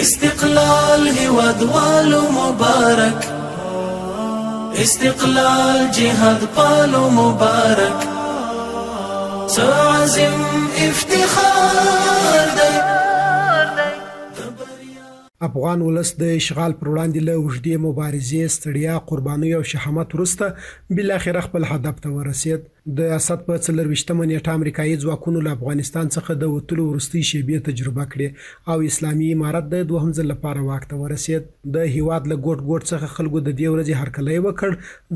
استقلال هیوادوالو مبارک، استقلال جهاد پالو مبارک، څه عظیم افتخار دی. افغان ولس د اشغال پر وړاندې له اوږدې مبارزې، ستړیا، قربانیو او شهامت وروسته بالاخره خپل هدف ته ورسېد. د اسد په 24مه نېټه امریکایي ځواکونو له افغانستان څخه د وتلو وروستۍ شېبې تجربه کړې او اسلامي امارت د دوهم ځل لپاره واک ته ورسېد. د هېواد له ګوټ ګوټ څخه خلکو د دې ورځې هرکلی وکړ،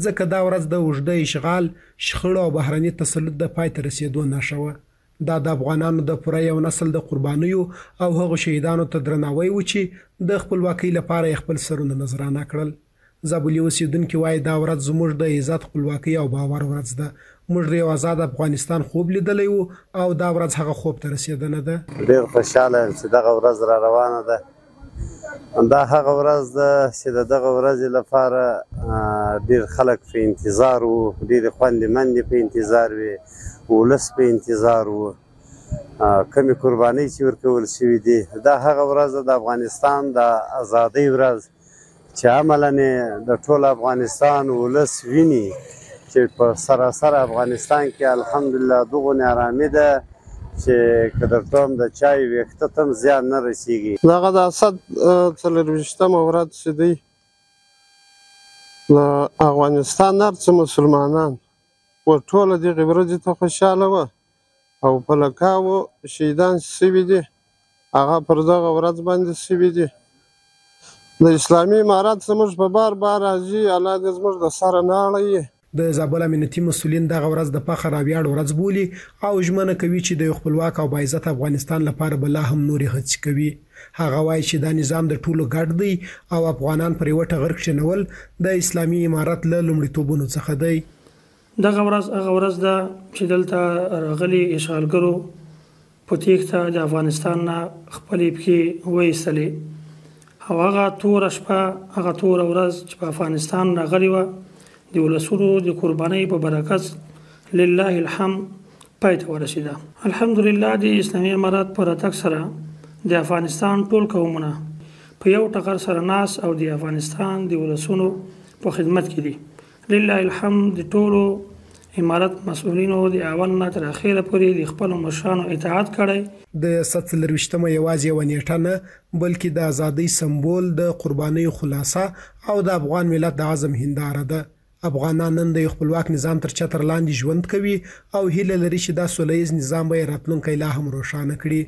ځکه دا ورځ د اوږده اشغال، شخړو او بهرني تسلط د پای ته رسېدو نښه وه. دا د افغانانو د پوره یو نسل د قربانیو او هغو شهیدانو ته درناوی و چې د خپلواکۍ لپاره یې خپل سرونه نذرانه کړل. زابلي اوسېدونکي وايي، دا ورځ زموږ د عزت، خپلواکۍ او باور ورځ ده. موږ د یو ازاد افغانستان خوب لیدلی و او دا ورځ هغه خوب ته رسېدنه ده. ډېر خوشحاله یم چې دغه ورځ را روانه ده. دا هغه ورځ ده چې د دغه ورځې لپاره ډېر خلک په انتظار وو، ډېرې خوندې مندې په انتظار وې، ولس په انتظار وو، کمې قربانۍ چې ورکول شوې دي. دا هغه ورځ ده د افغانستان د ازادۍ ورځ چې عملاً د ټول افغانستان ولس ویني چې په سراسر افغانستان کې الحمدلله دغونې ارامي ده چې که درته هم د چای ویښته ته هم زیان نه رسیږي. دغه د اسد 24مه ورځ چې دی، د افغانستان هر څه مسلمانان و ټوله دغې ورځې ته خوشحاله وه او په لکاوو شهیدان شوي دي، هغه پر دغه ورځ باندې شوي دي. د اسلامي امارت زموږ په بار بار راځي، الله دې زموږ د سره نه اړوي. د زابل امنیتي مسؤلین دغه ورځ د فخر او ویاړ ورځ بولي او ژمنه کوي چې د یو خپلواک او باعزته افغانستان لپاره به لا هم نورې هڅې کوي. هغه وایي چې دا نظام د ټولو ګډ دی او افغانان پر یوه ټغر کښېنول د اسلامي امارت له لومړیتوبونو څخه دی. دغه ورځ هغه ورځ ده چې دلته راغلي اشغالګرو په تېښته د افغانستان نه خپلې پښې وایستلې او هغه توره شپه، هغه توره ورځ چې په افغانستان راغلې وه، د ولسونو د قربانۍ په برکت لله الحمد پای ته ورسېده. الحمدلله د اسلامي امارت په راتګ سره د افغانستان ټول قومونه په یو ټغر سره ناست او د افغانستان د ولسونو په خدمت کې دي. لله الحمد د ټولو امارت مسؤلینو د اول نه تر اخره پورې د خپلو مشرانو اطاعت کړی. د اسد 24مه یوازې یوه نېټه نه، بلکې د ازادۍ سمبول، د قربانیو خلاصه او د افغان ملت د عزم هنداره ده. افغانان نن د یو خپلواک نظام تر چتر لاندې ژوند کوي او هیله لري چې دا سوله ییز نظام به یې راتلونکی لا هم روښانه کړي.